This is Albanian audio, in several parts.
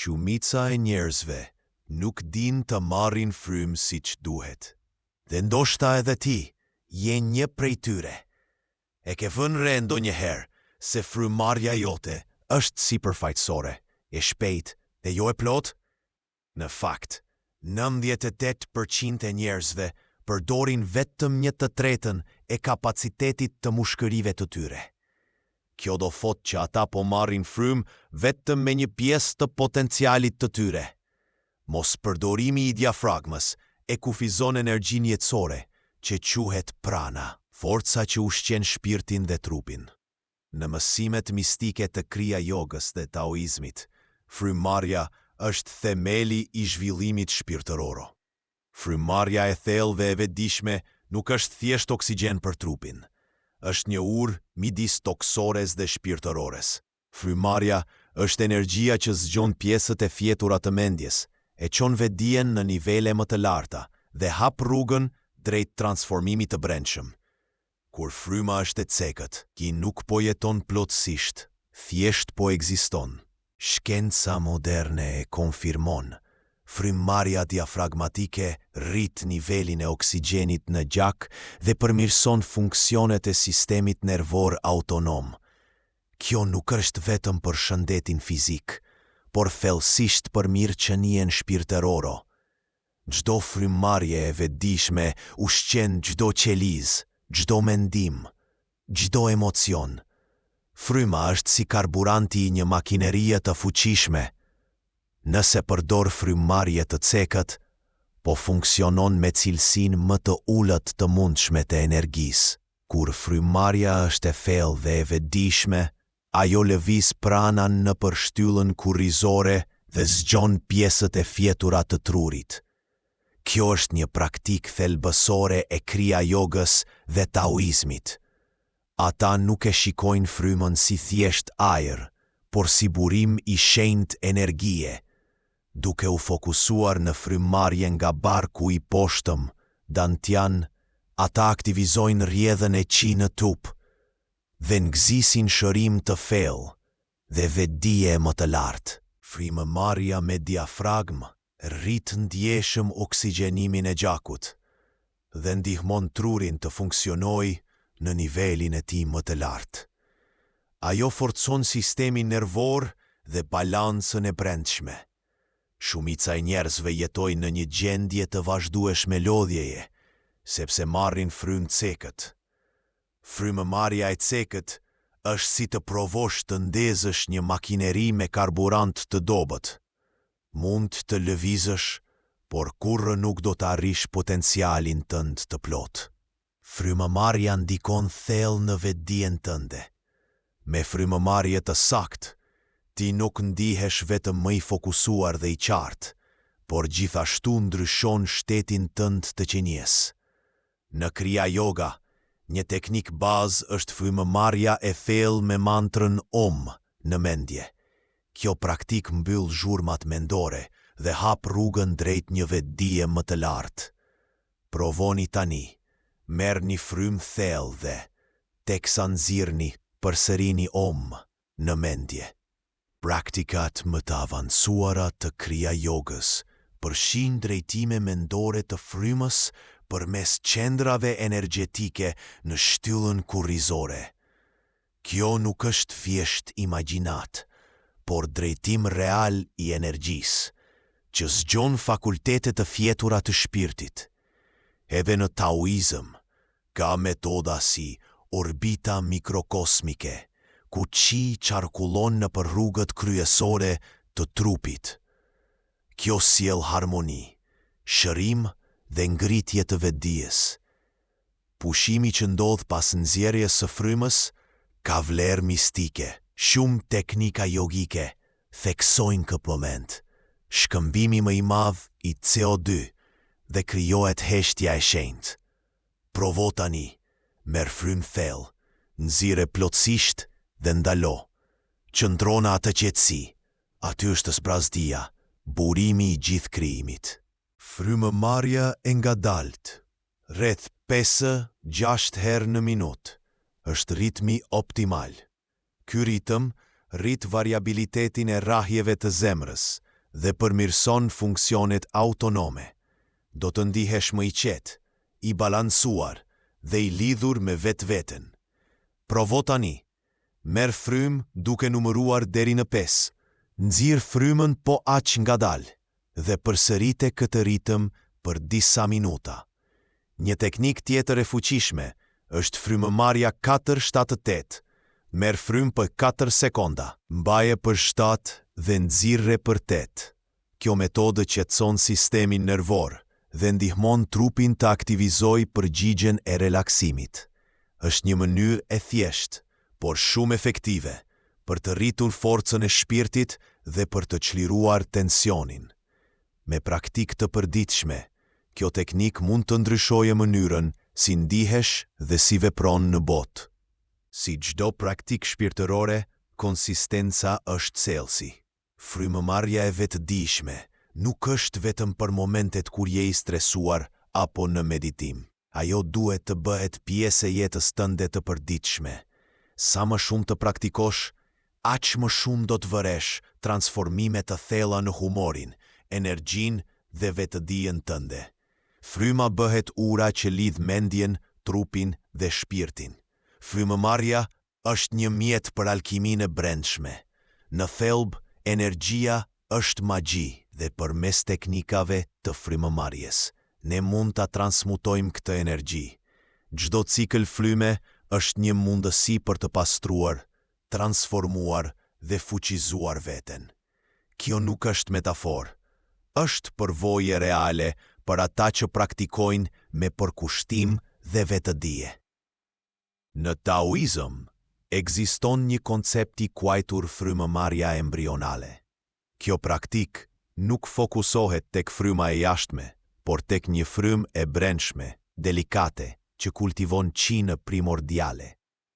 Shumica e njerëzve nuk dinë të marrin frymë siç duhet. Dhe ndoshta edhe ti je një prej tyre. E ke vënë re ndonjëherë se frymëmarrja jote është sipërfaqësore, e shpejtë dhe jo e plotë? Në fakt, 98% e njerëzve përdorin vetëm një të tretën e kapacitetit të mushkërive të tyre. Kjo do thotë që ata po marrin frymë vetëm me një pjesë të potencialit të tyre. Mospërdorimi i diafragmës e kufizon energjinë jetësore, që quhet prana, forca që ushqen shpirtin dhe trupin. Në mësimet mistike të Kriya Jogës dhe Taoizmit, frymëmarrja është themeli i zhvillimit shpirtëror. Frymëmarrja e thellë dhe e vetëdijshme nuk është thjesht oksigjen për trupin. Është një urë midis tokësores dhe shpirtërores. Frymëmarrja është energjia që zgjon pjesët e fjetura të mendjes, e çon vetëdijen në nivele më të larta dhe hap rrugën drejt transformimit të brendshëm. Kur fryma është e cekët, ti nuk po jeton plotësisht, thjesht po ekziston. Shkenca moderne e konfirmon, frymëmarrja diafragmatike rrit nivelin e oksigjenit në gjak dhe përmirëson funksionet e sistemit nervor autonom. Kjo nuk është vetëm për shëndetin fizik, por thellësisht për mirëqenien shpirtërore. Çdo frymëmarrje e vetëdijshme ushqen çdo qelizë, çdo mendim, çdo emocion. Fryma është si karburanti i një makinerie të fuqishme. Nëse përdor frymëmarrje të cekët, po funksionon me cilësinë më të ulët të mundshme të energjisë. Kur frymëmarrja është e thellë dhe e vetëdijshme, ajo lëviz pranan nëpër shtyllën kurrizore dhe zgjon pjesët e fjetura të trurit. Kjo është një praktikë thelbësore e Kriya Jogës dhe Taoizmit. Ata nuk e shikojnë frymën si thjesht ajër, por si burim i shenjtë energjie. Duke u fokusuar në frymëmarrje nga barku i poshtëm, dantian, ata aktivizojnë rrjedhën e qi në trup dhe nxisin shërim të thellë dhe vetëdije më të lartë. Frymëmarrja me diafragmë rrit ndjeshëm oksigjenimin e gjakut dhe ndihmon trurin të funksionojë në nivelin e tij më të lartë. Ajo forcon sistemin nervor dhe balancën e brendshme. Shumica e njerëzve jetojnë në një gjendje të vazhdueshme lodhjeje, sepse marrin frymë cekët. Frymëmarrja e cekët është si të provosh të ndezësh një makineri me karburant të dobët. Mund të lëvizësh, por kurrë nuk do të arrish potencialin tënd të plotë. Frymëmarrja ndikon thellë në vetëdijen tënde. Me frymëmarrje të saktë, ti nuk ndihesh vetëm më i fokusuar dhe i qartë, por gjithashtu ndryshon shtetin tënd të qenies. Në Kriya Yoga, një teknikë bazë është frymëmarrja e thellë me mantrën Om në mendje. Kjo praktikë mbyll zhurmat mendore dhe hap rrugën drejt një vetëdije më të lartë. Provoni tani, merrni frymë thellë dhe, teksa nxirrni, përsërini Om në mendje. Praktikat më të avancuara të Kriya Jogës përfshijnë drejtime mendore të frymës përmes qendrave energjetike në shtyllën kurrizore. Kjo nuk është thjesht imagjinatë, por drejtim real i energjisë, që zgjon fakultete të fjetura të shpirtit. Edhe në Taoizëm, Ka metoda si orbita mikrokosmike, ku qi qarkullon nëpër rrugët kryesore të trupit. Kjo sjell harmoni, shërim dhe ngritje të vetëdijes. Pushimi që ndodh pas nxjerrjes së frymës ka vlerë mistike. Shumë teknika jogike theksojnë këtë moment, shkëmbimi më i madh i CO2 dhe krijohet heshtja e shenjtë. Provo tani, merr frymë thellë, nxirre plotësisht dhe ndalo. Qëndro në atë qetësi, aty është zbrazëtia, burimi i gjithë krijimit. Frymëmarrja e ngadaltë, rreth pesë, gjashtë herë në minutë, është ritmi optimal. Ky ritëm rrit variabilitetin e rrahjeve të zemrës. dhe përmirëson funksionet autonome. Do të ndihesh më i qetë, i balancuar dhe i lidhur me vetveten. Provo tani. Merr frymë duke numëruar deri në pesë, nxirr frymën po aq ngadalë dhe përsërite këtë ritëm për disa minuta. Një teknikë tjetër e fuqishme është frymëmarrja 4-7-8. Merr frymë për katër sekonda. Mbaje për shtatë dhe nxirre për tetë. Kjo metodë qetëson sistemin nervor dhe ndihmon trupin të aktivizojë përgjigjen e relaksimit. Është një mënyrë e thjeshtë, por shumë efektive, për të rritur forcën e shpirtit dhe për të çliruar tensionin. Me praktikë të përditshme, kjo teknikë mund të ndryshojë mënyrën si ndihesh dhe si vepron në botë. Si çdo praktikë shpirtërore, konsistenca është çelësi. Frymëmarrja e vetëdijshme nuk është vetëm për momentet kur je i stresuar apo në meditim. Ajo duhet të bëhet pjesë e jetës tënde të përditshme. Sa më shumë të praktikosh, aq më shumë do të vëresh transformime të thella në humorin, energjinë dhe vetëdijen tënde. Fryma bëhet ura që lidh mendjen, trupin dhe shpirtin. Frymëmarrja është një mjet për alkiminë e brendshme. Në thelb, energjia është magji dhe përmes teknikave të frymëmarrjes, ne mund ta transmutojmë këtë energji. Çdo cikël fryme është një mundësi për të pastruar, transformuar dhe fuqizuar veten. Kjo nuk është metaforë. Është përvojë reale për ata që praktikojnë me përkushtim dhe vetëdije. Në Taoizëm, ekziston një koncept i quajtur frymëmarrja embrionale. Kjo praktikë nuk fokusohet tek fryma e jashtme, por tek një frymë e brendshme, delikate, që kultivon qinë primordiale,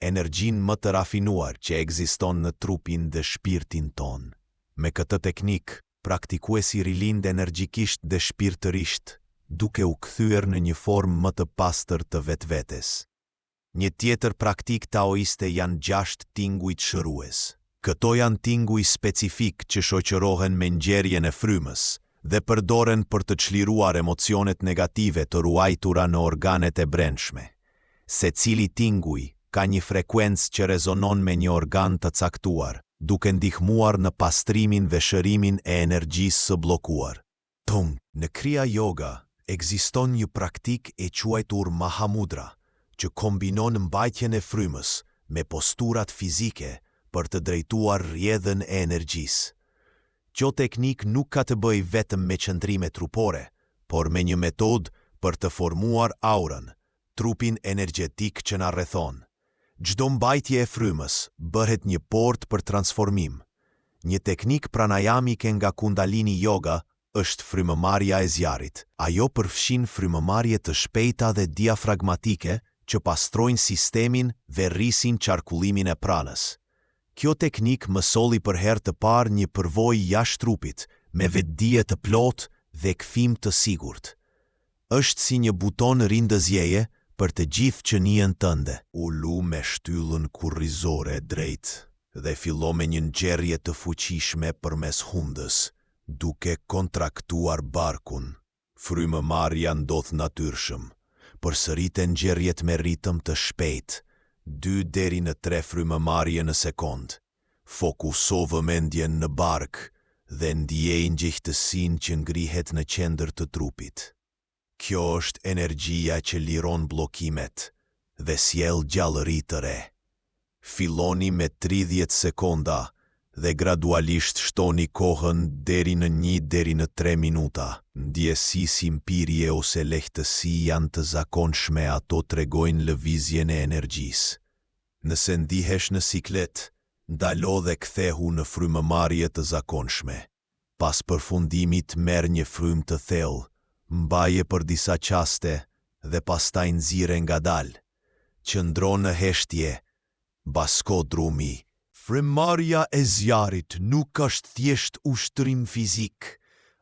energjinë më të rafinuar që ekziston në trupin dhe shpirtin tonë. Me këtë teknikë, praktikuesi rilind energjikisht dhe shpirtërisht, duke u kthyer në një formë më të pastër të vetvetes. Një tjetër praktikë taoiste janë gjashtë tingujt shërues. Këto janë tinguj specifikë që shoqërohen me nxjerrjen e frymës dhe përdoren për të çliruar emocionet negative të ruajtura në organet e brendshme. Secili tinguj ka një frekuencë që rezonon me një organ të caktuar, duke ndihmuar në pastrimin dhe shërimin e energjisë së bllokuar. Tung. Në Kriya Yoga ekziston një praktikë e quajtur Mahamudra, që kombinon mbajtjen e frymës me posturat fizike për të drejtuar rrjedhën e energjisë. Kjo teknikë nuk ka të bëjë vetëm me qëndrime trupore, por me një metodë për të formuar aurën, trupin energjetik që na rrethon. Çdo mbajtje e frymës bëhet një portë për transformim. Një teknikë pranajamike nga Kundalini Yoga është frymëmarrja e zjarrit. Ajo përfshin frymëmarrje të shpejta dhe diafragmatike që pastrojnë sistemin dhe rrisin qarkullimin e pranës. Kjo teknikë më solli për herë të parë një përvojë jashtë trupit, me vetëdije të plotë dhe kthim të sigurt. Është si një buton rindezjeje për të gjithë qenien tënde. Ulu me shtyllën kurrizore drejt dhe fillo me një nxjerrje të fuqishme përmes hundës, duke kontraktuar barkun. Frymëmarrja ndodh natyrshëm. Përsërite nxjerrjet me ritëm të shpejtë, dy deri në tre frymëmarrje në sekondë. Fokuso vëmendjen në bark dhe ndiej nxehtësinë që ngrihet në qendër të trupit. Kjo është energjia që liron bllokimet dhe sjell gjallëri të re. Filloni me 30 sekonda dhe gradualisht shtoni kohën deri në një deri në tre minuta. Ndjesi si mpirje ose lehtësi janë të zakonshme ato tregojnë lëvizjen e energjisë. Nëse ndihesh në siklet, ndalo dhe kthehu në frymëmarrje të zakonshme. Pas përfundimit merr një frymë të thellë, mbaje për disa çaste dhe pastaj nxirre ngadalë. Qëndro në heshtje, Basko drumi. Frymëmarrja e zjarrit nuk është thjesht ushtrim fizik,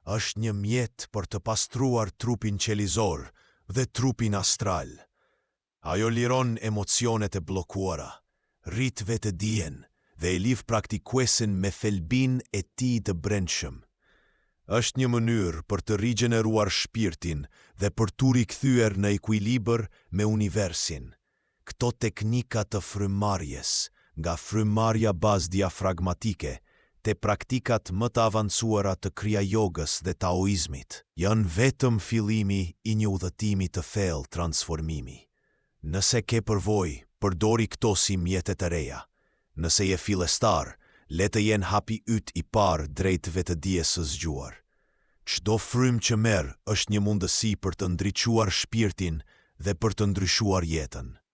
është një mjet për të pastruar trupin qelizor dhe trupin astral. Ajo liron emocionet e bllokuara, rrit vetëdijen dhe e lidh praktikuesin me thelbin e tij të brendshëm. Është një mënyrë për të rigjeneruar shpirtin dhe për t'u rikthyer në ekuilibër me universin. Këto teknika të frymëmarrjes, nga frymëmarrja bazë diafragmatike te praktikat më të avancuara të Kriya Yogës dhe Taoizmit, janë vetëm fillimi i një udhëtimi të thellë transformimi. Nëse ke përvojë, përdori këto si mjete të reja. Nëse je fillestar, le të jenë hapi yt i parë drejt vetëdijes së zgjuar. Çdo frymë që merr është një mundësi për të ndriçuar shpirtin dhe për të ndryshuar jetën.